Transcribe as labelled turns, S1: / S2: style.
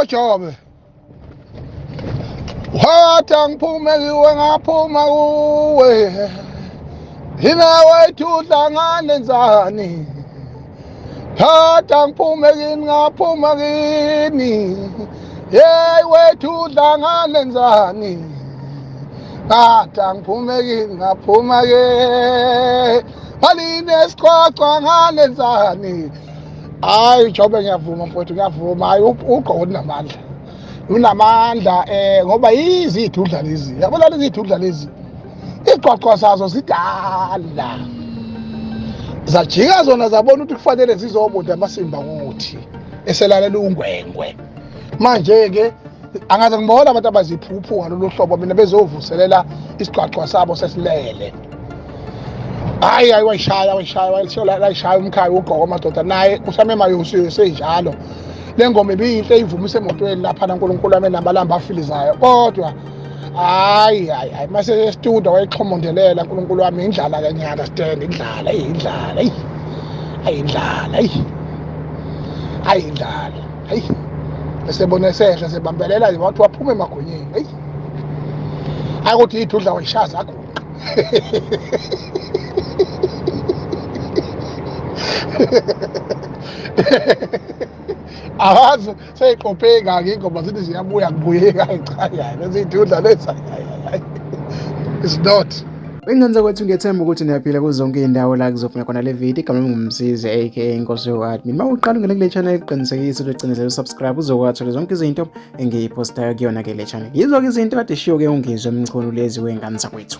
S1: Jobe. Wathi angiphume kuwe ngaphuma kuwe. Hina wethu hlanganenzani. Thatha ngiphume kini ngaphuma kini. Hey wethu hlanganenzani. Thatha ngiphume kini ngaphuma ke. Haline siqwaqwa ngalenzani. Hayi Jobe ngiyavuma mfowethu ngiyavuma hayi ugqoka unamandla. Unamandla eh ngoba yizi idudla lezi. Yabona lezi idudla lezi. Igqwaqwa sazo sidala. Zajika zona zabona ukuthi kufanele zizobunda amasimba ngothi eselalela ungwengwe. Manje ke angaze ngibona abantu abaziphuphu ngalolu hlobo mina bezovuselela isigqwaqwa sabo sesilele. Hayi hayi wayishaya wayishaya wayishaya wayishaya umkhaya ugqoka amadoda naye usamema yosiyo senjalo. Le ngoma ibiyinhle ivumise emotweni lapha naNkulunkulu amenamalamba afilizayo kodwa hayi hayi hayi mase estudio wayixhomondelela uNkulunkulu wami indlala ke ngiya understand indlala eyi indlala eyi ayi indlala eyi ayi indlala eyi esebona esehla sebambelela nje wathi waphuma emagonyeni eyi hayi kodwa idudla wayishaya zaguqa awazi seyiqophe kangaki ingoma zithi ziyabuya kubuyeka hayi cha hayi lezi idudla lezi hayi it's not.
S2: Bengenza kwethu ngiyethemba ukuthi niyaphila kuzo zonke iy'ndawo la kuzofuna khona le video. Igama lami nguMsizi aka Inkosi yoku-admin. Uma uqala ungene kule channel qinisekisa ukuthi ucinezele usubscribe uzokwathola zonke izinto engiyiphostayo kuyona ke le channel. Yizo-ke izinto kade shiwo-ke uNgizwe Mchunu lezi wey'ngane zakwethu.